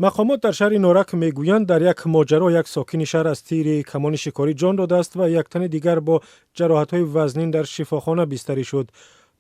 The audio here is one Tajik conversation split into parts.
Мақомот дар шаҳри Норак мегӯянд, дар як моҷаро як сокини шаҳр аз тири камони шикорӣ ҷон додааст ва як тани дигар бо ҷароҳатҳои вазнин дар шифохона бистарӣ шуд.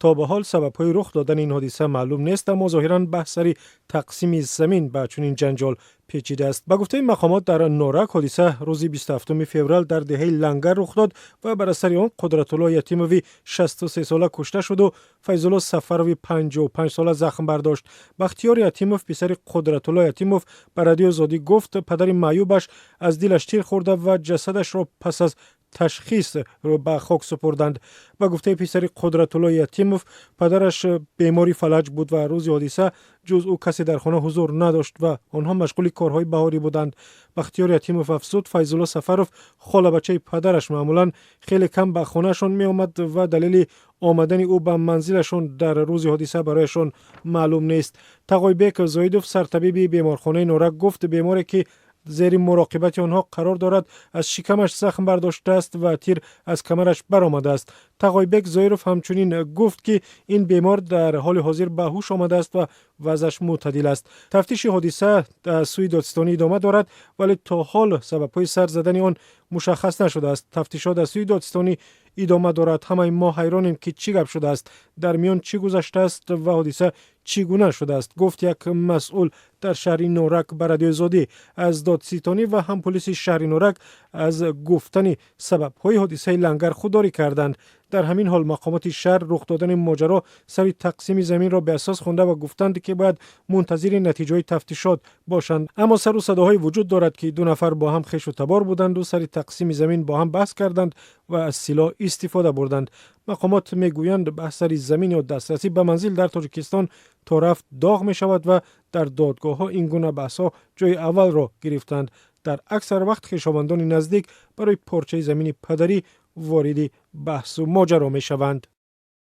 То ба ҳол сабабҳои рух додани ин ҳодиса маълум нест, аммо зоҳиран баҳс сари тақсими замин ба чунин ҷанҷол печидааст. Ба гуфтаи мақомот дар Норак, ҳодиса рӯзи 27 феврал дар деҳаи Лангар рух дод ва бар асари он Қудратулло Ятимови 63сола кушта шуду Файзулло Сафарови 55сола захм бардошт. Бахтиёр Ятимов, писари Қудратулло Ятимов, ба Радиои Озодӣ гуфт, падари маъюбаш аз дилаш тир хӯрда ва ҷасадашро пас аз ташхис ба хок супурданд. Ба гуфтаи писари Қудратулло Ятимов, падараш бемори фалаҷ буд ва рӯзи ҳодиса ҷуз ӯ касе дар хона ҳузур надошт ва онҳо машғули корҳои баҳорӣ буданд. Бахтиёр Ятимов афзуд, Файзулло Сафаров, холабачаи падараш, маъмулан хеле кам ба хонаашон меомад ва далели омадани ӯ ба манзилашон дар рӯзи ҳодиса барояшон маълум нест. Тағойбек Зоидов, сартабиби беморхонаи Норак, гуфт, беморе ки зери муроқибати онҳо қарор дорад, аз шикамаш захм бардоштааст ва тир аз камараш баромадааст. Тағойбек Зоиров ҳамчунин гуфт, ки ин бемор дар ҳоли ҳозир ба ҳуш омадааст ва вазъаш мӯътадил аст. Тафтиши ҳодиса аз сӯи додситонӣ идома дорад, вале то ҳол сабабҳои сар задани он мушаххас нашудааст. Тафтишот аз сӯи додситонӣ идома дорад. Ҳамаи мо ҳайронем, ки чӣ гап шудааст, дар миён чӣ гузаштааст ва ҳодиса чӣ гуна шудааст, гуфт як масъул дар шаҳри Норак ба Радиои Озодӣ. Аз додситонӣ ва ҳам полиси шаҳри Норак аз гуфтани сабабҳои ҳодисаи Лангар худдорӣ карданд. Дар ҳамин ҳол мақомоти шаҳр рух додани моҷаро сари тақсими заминро беасос хонда ва гуфтанд, ки бояд мунтазири натиҷаҳои тафтишот бошанд. Аммо сару садоҳое вуҷуд дорад, ки ду нафар бо ҳам хешу табор буданду сари тақсими замин бо ҳам баҳс карданд ва аз силоҳ истифода бурданд. Мақомот мегӯянд, баҳс сари замин ё дастрасӣ ба манзил дар Тоҷикистон то рафт доғ мешавад ва дар додгоҳҳо ин гуна баҳсҳо ҷои аввалро гирифтанд. Дар аксар вақт хешовандони наздик барои порчаи замини падарӣ вориди баҳсу моҷаро мешаванд.